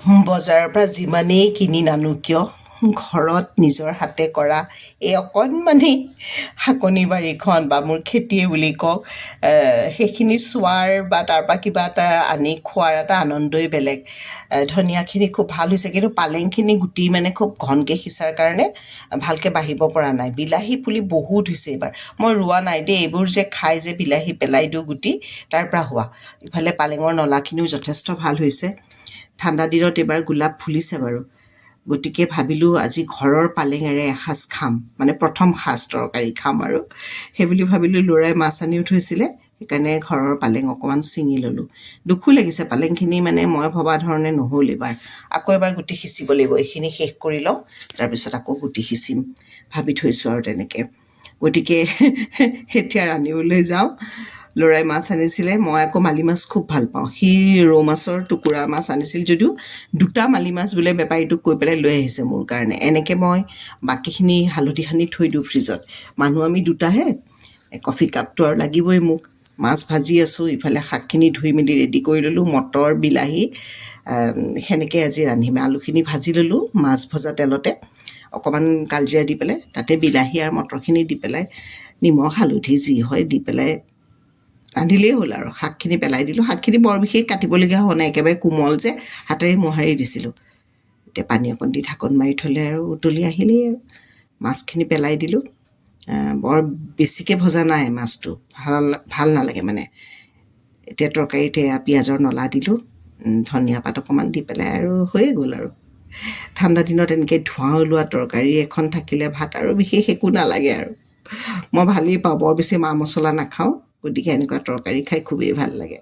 বজাৰৰ পৰা যিমানেই কিনি নানো কিয়, ঘৰত নিজৰ হাতে কৰা এই অকণমানি শাকনি বাৰীখন বা মোৰ খেতিয়ে বুলি কওক, সেইখিনি চোৱাৰ বা তাৰপৰা কিবা এটা আনি খোৱাৰ এটা আনন্দই বেলেগ। ধনিয়াখিনি খুব ভাল হৈছে, কিন্তু পালেংখিনি গুটি মানে খুব ঘনকৈ সিঁচাৰ কাৰণে ভালকৈ বাঢ়িব পৰা নাই। বিলাহী পুলি বহুত হৈছে এইবাৰ। মই ৰোৱা নাই দেই, এইবোৰ যে খাই যে বিলাহী পেলাই দিওঁ গুটি, তাৰ পৰা হোৱা। ইফালে পালেঙৰ নলাখিনিও যথেষ্ট ভাল হৈছে। ঠাণ্ডা দিনত এইবাৰ গোলাপ ফুলিছে বাৰু। গতিকে ভাবিলোঁ আজি ঘৰৰ পালেঙেৰে এসাঁজ খাম, মানে প্ৰথম সাঁজ তৰকাৰী খাম আৰু সেইবুলি ভাবিলোঁ। ল'ৰাই মাছ আনিও থৈছিলে, সেইকাৰণে ঘৰৰ পালেং অকণমান ছিঙি ল'লোঁ। দুখো লাগিছে, পালেংখিনি মানে মই ভবা ধৰণে নহ'ল এইবাৰ। আকৌ এবাৰ গুটি সিঁচিব লাগিব। এইখিনি শেষ কৰি লওঁ, তাৰপিছত আকৌ গুটি সিঁচিম ভাবি থৈছোঁ আৰু তেনেকৈ। গতিকে এতিয়া ৰান্ধিবলৈ যাওঁ। ল'ৰাই মাছ আনিছিলে, মই আকৌ মালি মাছ খুব ভাল পাওঁ। সি ৰৌ মাছৰ টুকুৰা মাছ আনিছিল যদিও দুটা মালি মাছ বোলে বেপাৰীটোক কৈ পেলাই লৈ আহিছে মোৰ কাৰণে। এনেকৈ মই বাকীখিনি হালধি সানি থৈ দিওঁ ফ্ৰিজত। মানুহ আমি দুটাহে, কফি কাপটো আৰু লাগিবই মোক। মাছ ভাজি আছোঁ, ইফালে শাকখিনি ধুই মেলি ৰেডি কৰি ল'লোঁ, মটৰ, বিলাহী, সেনেকৈ আজি ৰান্ধিম। আলুখিনি ভাজি ল'লোঁ মাছ ভজা তেলতে, অকণমান কালজিৰা দি পেলাই, তাতে বিলাহী আৰু মটৰখিনি দি পেলাই, নিমখ হালধি যি হয় দি পেলাই ৰান্ধিলেই হ'ল আৰু। শাকখিনি পেলাই দিলোঁ। শাকখিনি বৰ বিশেষ কাটিবলগীয়া হোৱা নাই, একেবাৰে কোমল যে, হাতেৰে মোহাৰি দিছিলোঁ। এতিয়া পানী অকণ দি ঢাকন মাৰি থ'লে আৰু উতলি আহিলেই আৰু মাছখিনি পেলাই দিলোঁ। বৰ বেছিকৈ ভজা নাই মাছটো, ভাল ভাল নালাগে মানে। এতিয়া তৰকাৰীত এয়া পিঁয়াজৰ নলা দিলোঁ, ধনিয়া পাত অকণমান দি পেলাই আৰু হৈয়ে গ'ল আৰু। ঠাণ্ডা দিনত এনেকৈ ধোঁৱা ওলোৱা তৰকাৰী এখন থাকিলে ভাত আৰু বিশেষ একো নালাগে আৰু। মই ভালেই পাওঁ, বৰ বেছি মা মছলা নাখাওঁ, গতিকে এনেকুৱা তৰকাৰী খাই খুবেই ভাল লাগে।